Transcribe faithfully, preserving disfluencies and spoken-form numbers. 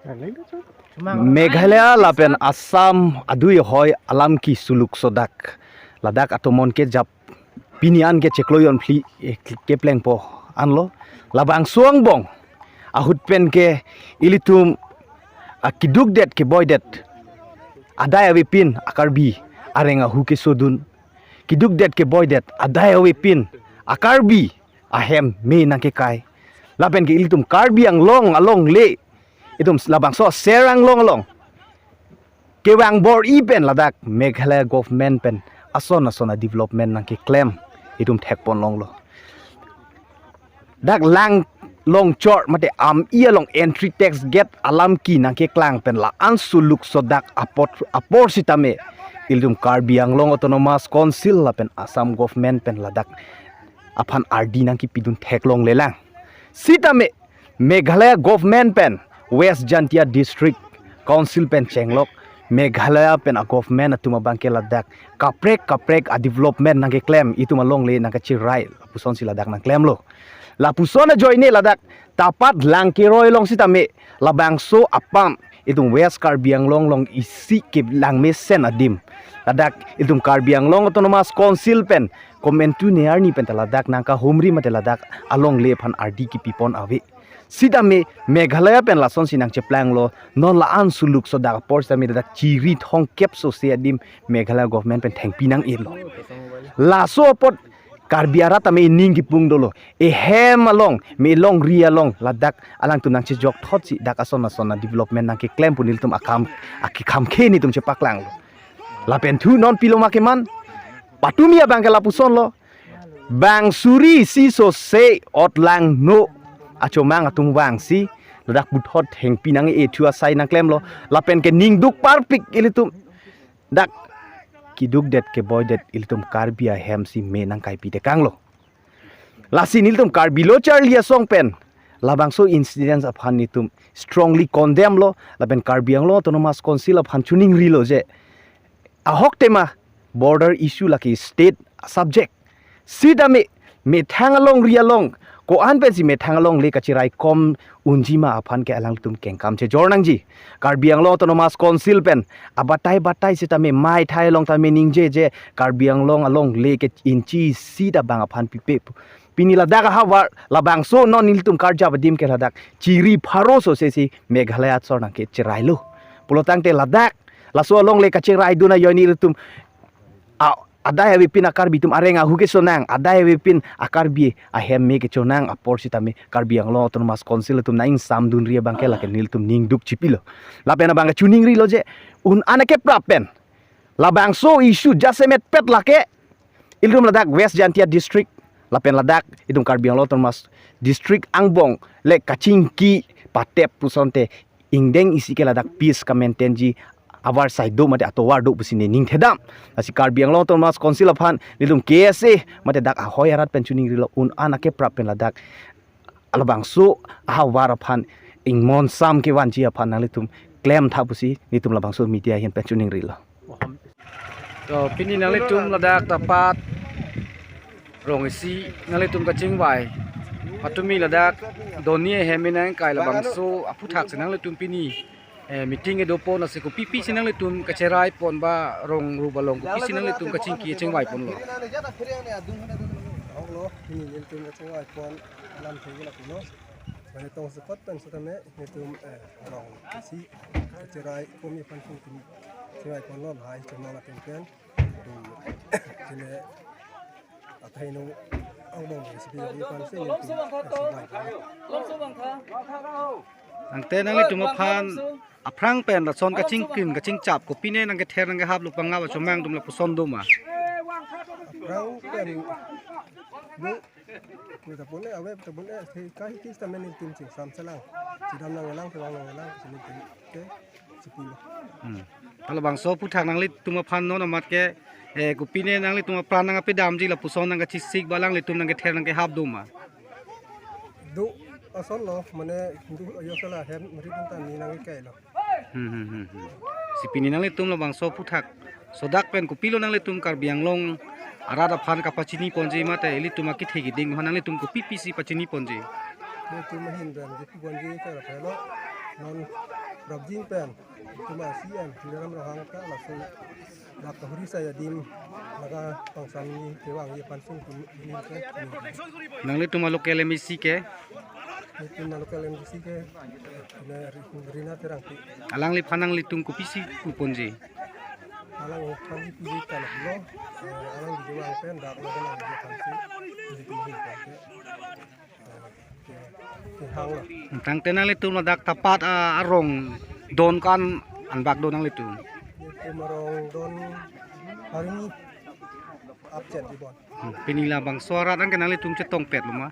Meghalaya lapen Assam adui ahoi alam kesuluk sodak ladak atomon kejap pini an ke chiklo jon phli, eh, keplengpo anlo. Labangso angbong ahut pen ke ilitum akeduk det keboi det adai avepin a-Karbi areng ahu kesodun, keduk det keboi det adai avepin a-Karbi ahem me nangkekai. Lapen ke ilitum Karbi Anglong alongle, itum labangso Ser Anglong along kevang bor-i pen ladak Meghalaya government pen ason ason a-development nangkeklem itum thekpon longlo. Dak lang longchor mate am-i along entry tax gate alam ke nangkeklang pen la-an suluk sodak apot apor sitame ilitum Karbi Anglong Autonomous Council lapen Assam government pen ladak aphan ardi nangkepidun theklonglelang. Sitame Meghalaya government pen West Jaintia District Council pen chenglok Meghalaya pen a-government atum abang ke ladak kaprek kaprek a-development nangkeklem itum alongle nangkachirai pusonsi ladak nangklemlo. Lapuson ajoine ladak tapat lang keroi along sitame labangso apam itum West Karbi Anglong along isi kelang mesen adim ladak itum Karbi Anglong Autonomous Council pen komantu ne arni pen ta ladak nangkahumri mate ladak alongle aphan ardi kepipon ave. Sitame Meghalaya pen lasonsi nangcheplanglo, non la-an suluk sodak apor sitame ladak chiri thongkep sose adim Meghalaya government pen thengpi nang-elo. Laso apot Karbi arat tame ining kipung dolo. Ehem along, me longri along, ladak alangtum nangchejok thotsi dak ason ason a-development nangkeklem pu nelitum akam, akekhamkhe nelitum chepaklanglo. Lapen thu non pilo ma keman, patumi abang ke lapusonlo. Bang suri si sose ot langno achomang atum vangsi ladak puthot thengpi nang-e thu asai nangklemlo. Lapen ke ningduk parpik ilitum dak keduk det keboi det ilitum Karbi ahem si me nangkaipi tekanglo. Lasi nelitum Karbi Lo Charli Asong pen labangso incidents aphan nelitum strongly condemn lo, lapen Karbi Anglong Autonomous Council aphan choningrilo je ahok tema border issue lake state subject. Sitame methang alongri along ko-an pensi methang alongle kachiraikom unji ma aphan ke alangtum kengkam chejor nangji. Karbi Anglong Autonomous Council pen abatai batai sitame maithai along tame ningje je Karbi Anglong alongle ke inchi isi ta bang aphan pipe pu. Pini ladak ahavar labangso non nelitum karjap adim ke ladak chiri pharo sose si Meghalaya asor nangkechirailo. Pulotangte ladak laso alongle kachiraidun ajoine ilitum a adai avepin a-Karbi atum areng ahu kesonang, adai avepin a-Karbi ahem me kechonang apor sitame Karbi Anglong Autonomous Council atum nang-ingsamdunri abang ke lake nelitum ningduk chipilo. Lapen abang ke choningrilo je un-an akeprap pen labangso issue jasemet pet lake ilitum ladak West Jaintia District lapen ladak itum Karbi Anglong Autonomous District angbong le kachingki patep pusonte ingdeng isi ke ladak peace ka-maintain ji avar sai do mate atovar do pusi nening thedam. Lasi Karbi Anglong Autonomous Council aphan nelitum K S A mate dak ahoi arat pen choningrilo un-an akeprap pen ladak labangso ahavar aphan ingmonsam kevanji aphan nanglitum klemtha pusi nelitum labangso media ahin pen choningrilo. To pini nanglitum ladak tapat rong isi nanglitum kachingvai. Patumi ladak doni ahem me nangkai labangso aphuthak si nanglitum pini, eh, meeting kedopo nasi kopi pisi nanglitum kacherai pon ba rong rup along kopi si nanglitum kachingki chingvai ponlo. Ahok lo, pini nelitum kachingvai pon alam thengila pulo. Mane tong sekot pen setame nelitum, eh, rong isi kacherai komi aphan pun chingvai ponlo lahai chomang atum pen. Tum chile athai no angbong isi pi aphan si nelitum kachingvai ponlo. Tangte nanglitum aphan aphrang pen lason kachingkrim kachingchap kopine nangkether nangkehap lo pangap achomang atum lapuson do ma? Aphrang pen lo, lo tapone ave tapone the kai kis tamen nelitum chingsam selang. Chidam nanglang, tebang nanglang, nelitum ke chipulo. Hmm. Halabangso aphuthak nanglitum aphan non amat ke, eh, kopine nanglitum apran nangkapedamji lapuson nangkachisik ba alanglitum nangkether nangkehap do ma? Do, asonlo, mane do ayo sala hem ri pun tani nangkekailo. Hmm, hmm, hmm, hmm. Si pini nanglitum labangso aphuthak sodak pen kopilo nanglitum Karbi Anglong arat aphan kapachini ponji mate ilitum akethe keding aphan nanglitum kopi pisi pachini ponji? Nelitum ahin pen kipu ponji ke la pelo. Non prapjin pen, itum a-C M Tuliram Ronghang ta laso dak Kahuri sai adim laga pangsamji kevangji aphan sung tum ini pen. Nanglitum a-local M A C ke? Itum a-local M A C ke, ina Ri-, Rina Terangpi. Alangliphan nanglitum kopisi puponji? Alangliphan puji ta lak lo, eh, alang di kevang pen dak lo lang di aphan si, di kevang pen ke. Eh, ke, kehang lo. Tangte nanglitum ladak tapat, ah, arong don ko-an anbak do nanglitum? Itum arong don hari ni apchet di bon. Hmm, pini labangso arat an ke nanglitum chetongpet lo ma?